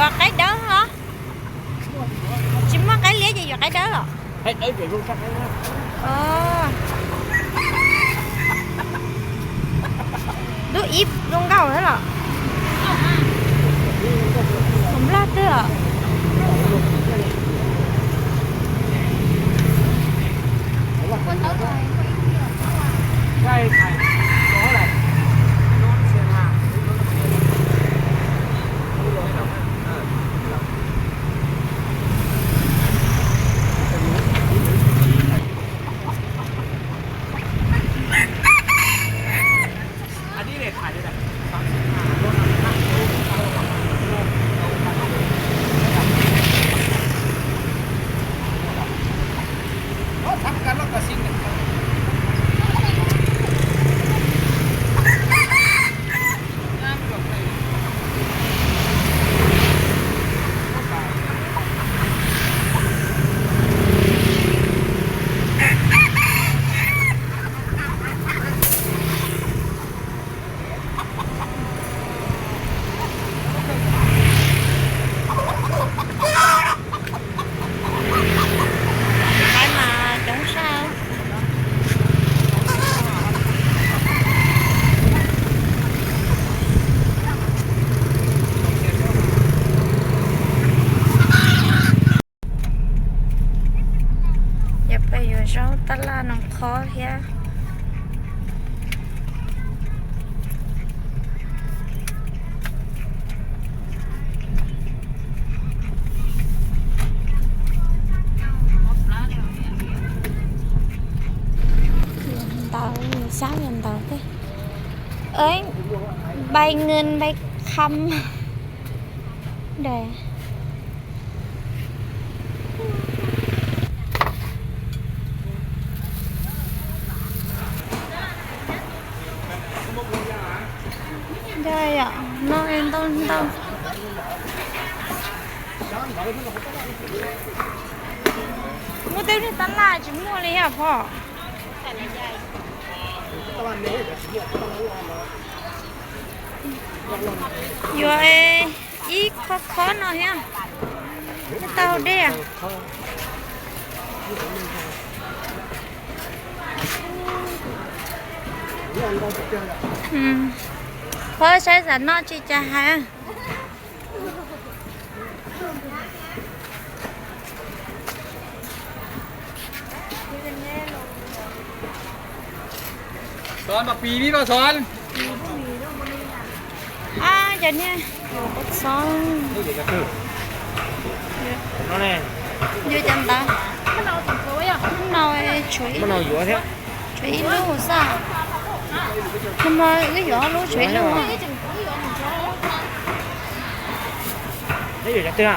Yuav qaib dawb los? Tsis muaj qaib liab ces yuav qaib dawb los? Lub ib zoo nkauj thiab los? Nplog twg os? Qaib mas coob sab. Yog peb yuav zaub tab laj no qhob thiab. Ntawd, xyab yog ntawd thiab. Bai ngwj bai kham. Ntau ntau. Muaj tej niag tab laj tsis muaj li thiab pom. Yuav ib khob khob no thiab. Tau dej. Qhov saib xav noj tsis cas hais. Xon, pab pis pib pab xon. Cov niag yuav kua txob. Yuav cov ntawd. No tshuav ib lub xwb. No mas wb yuav ob lub tshuav ib lub. Neb yuav cov twg?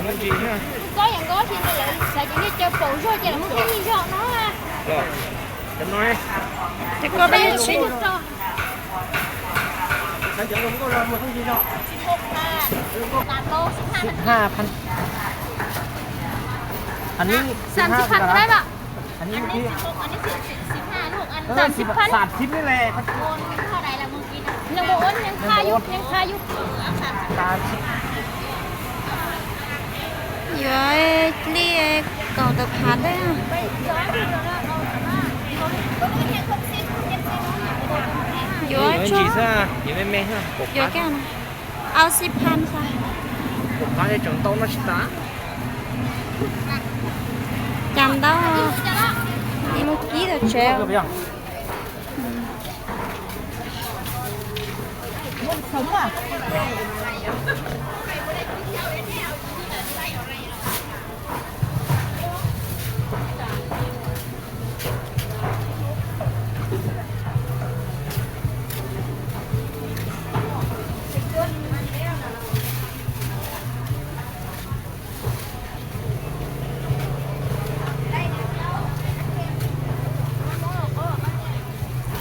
Tus koj yam nkaus, lawv xav cov niag caw paum zog ces lawv muaj tej niag zog no. Ces koj peb yuav tsib. Xib ha phan. Xam xib phan ko dab. Xam xib phan. Yuav li kaum tawm phav thiab. Yuav tso. Yuav kiag. Au xib phan xwb. Cas ntau. Mus kib tom tsev.